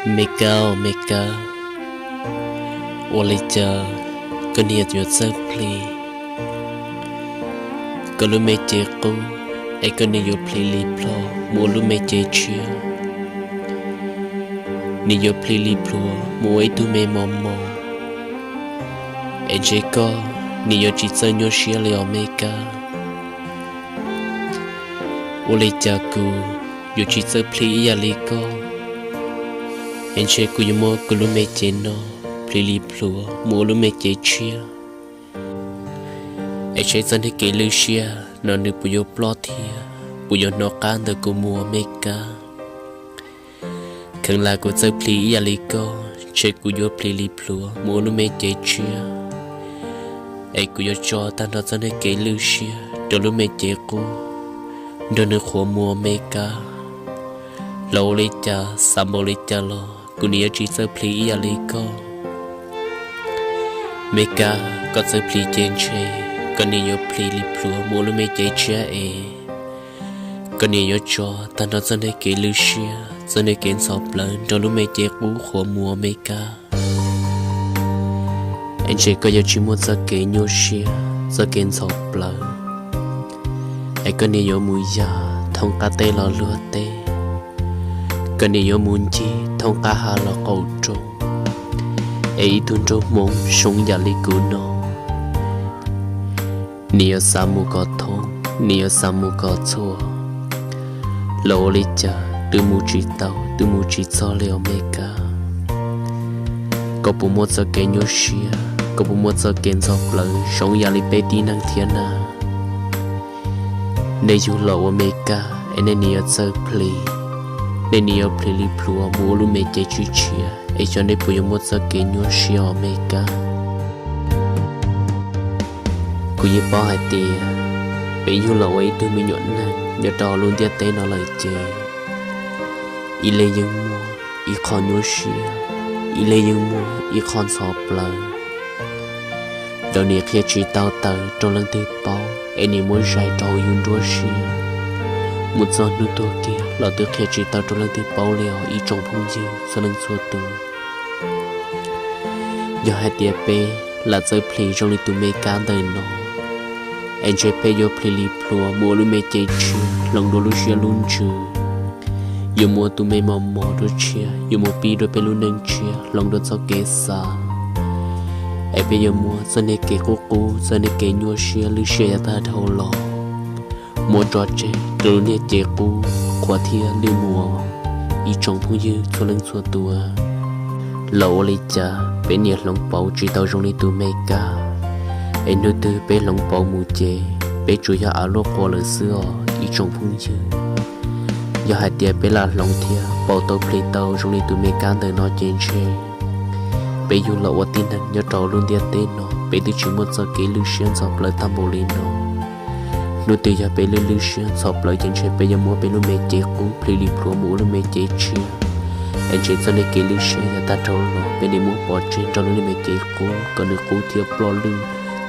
Me Kab, me Kab, ua li cas koj niam yuav txawj plhis koj lub me cev qub, es koj niam yuav plhis li plhuav mus ua lub me cev tshiab? Nws yuav plhis li plhuav mus ua ib tug me mos mos, es ntshe koj niam yuav tsis txawj nyuaj siab li os me Kab. Ua li cas kuv yuav tsis txawj plhis ib yam li koj, es ntshe kuv yuav muab kuv lub me cev no plhis li plhuav mus ua lub me cev tshiab, es seb txoj niag kev lwj siab no nws puas yuav ploj thiab puas yuav hnov qab ntawm kuv mus me Kab. Kheev lam kuv txawj plhis ib yam li koj, ntshe kuv yuav plhis li plhuav mus ua lub me cev tshiab, es kuv yuav tso tag nrho txoj niag kev lwj siab rau lub me cev qub, nrog nws qhuav mus me Kab. Los ua li cas xav npaum li cas los kuv niam yuav tsis txawj plhis ib yam li koj. Me Kab, koj txawj plhis ces ntshe koj niam yuav plhis li plhuav mus ua lub me cev tshiab es koj niam yuav tso tag nrho txoj niag kev lwj siab, txoj niag kev ntxhov plawv nrog lub me cev qub qhuav mus me Kab. Es ntshe koj yuav tsis muaj txoj kev nyuaj siab, txoj kev ntxhov plawv, es koj niam yuav mus yam thoob qab teb los luag teb, koj niam yuav mus ncig thoob qab hav los qaum roob, es ib tug nraug Hmoob zoo yam li kuv no, nws yuav xav mus kom thoob, nws yuav xav mus kom txhua, los ua li cas twb mus tsis tau, twb mus tsis txog li os me Kab. Koj puas muaj txoj kev nyuaj siab, koj puas muaj txoj kev ntxhov plawv zoo yam li peb tib neeg thiab na? Nej yug los ua me Kab es nej niam yuav txawj plhis, nej niam yuav plhis li plhuav mus ua lub me cev tshiab tshiab, es xyov nej puas yuav muaj txoj kev nyuaj siab os me Kab. Kuv yeej paub hais tias peb yug los ua ib tug me nyuam neeg nyob rau hauv lub ntiaj teb no lawm ces ib leeg yeej muaj ib qho nyuaj siab, ib leeg yeej muaj ib qho ntxhov plawv. Lawv nim qhia tsis tau tawm rau leej twg paub, es nim muab zais rau hauv yus nruab siab, mus txog hnub tuag kiag los twb qhia tsis tau rau leej twg paub li os ib tsoom phooj ywg txhua leej txhua tus. Yog hais tias peb lam txawj plhis zoo li tus me Kab ntawm no, es ntshe peb yuav plhis li plhuav mus ua lub me cev tshiab hloov dua lub siab lub ntsws, yuav mus ua tus me mos mos dua tshiab, yuav mus pib dua peb lub neej tshiab hloov dua txoj kev xav, es peb yuav muab txoj niag kev qub qub, txoj niag kev nyuaj siab lwj siab yav tag dhau los muab tso tseg rau lub niag cev qub qhuav thiab lwj mus. Ib tsoom phooj ywg txhua leej txhua tus, los ua li cas peb niam hloov pauv tsis tau zoo li tus me Kab, es hnub twg peb hloov pauv mus ces peb tsuas yog av luaj qua lawm xwb os ib tsoom phooj ywg. Yog hais tias peb lam hloov thiab pauv tau plhis tau zoo li tus me Kab ntawm no ces ntshe peb yug los ua tib neeg nyob rau lub ntiaj teb no peb twb tsis muaj txoj kev lwj siab ntxhov plawv tag npaum li no. Hnub twg yog peb lwj lwj siab ntxhov plawv ces ntshe peb yuav muab peb lub me cev qub plhis li plhuav mus ua lub me cev tshiab, es ntshe txoj niag kev lwj siab yav tag dhau los peb niam muab pov tseg nrog lub niag me cev qub kom nws qub thiab ploj lwj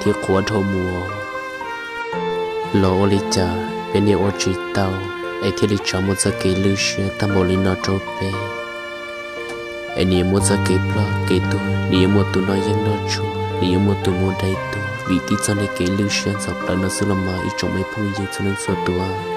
thiab qhuav dhau mus. Los ua li cas peb niam ua tsis tau, es thiaj li tso muaj txoj kev lwj siab tag npaum li no rau peb, es nws yuav muaj txoj kev ploj kev tuag, nws yuav muaj tus noj yeeb noj tshuaj, nws yuav muaj tus mus dai tuag vim tib txoj niag kev lwj siab ntxhov plawv no xwb los mas ib tsoom me phooj ywg txhua leej txhua tus.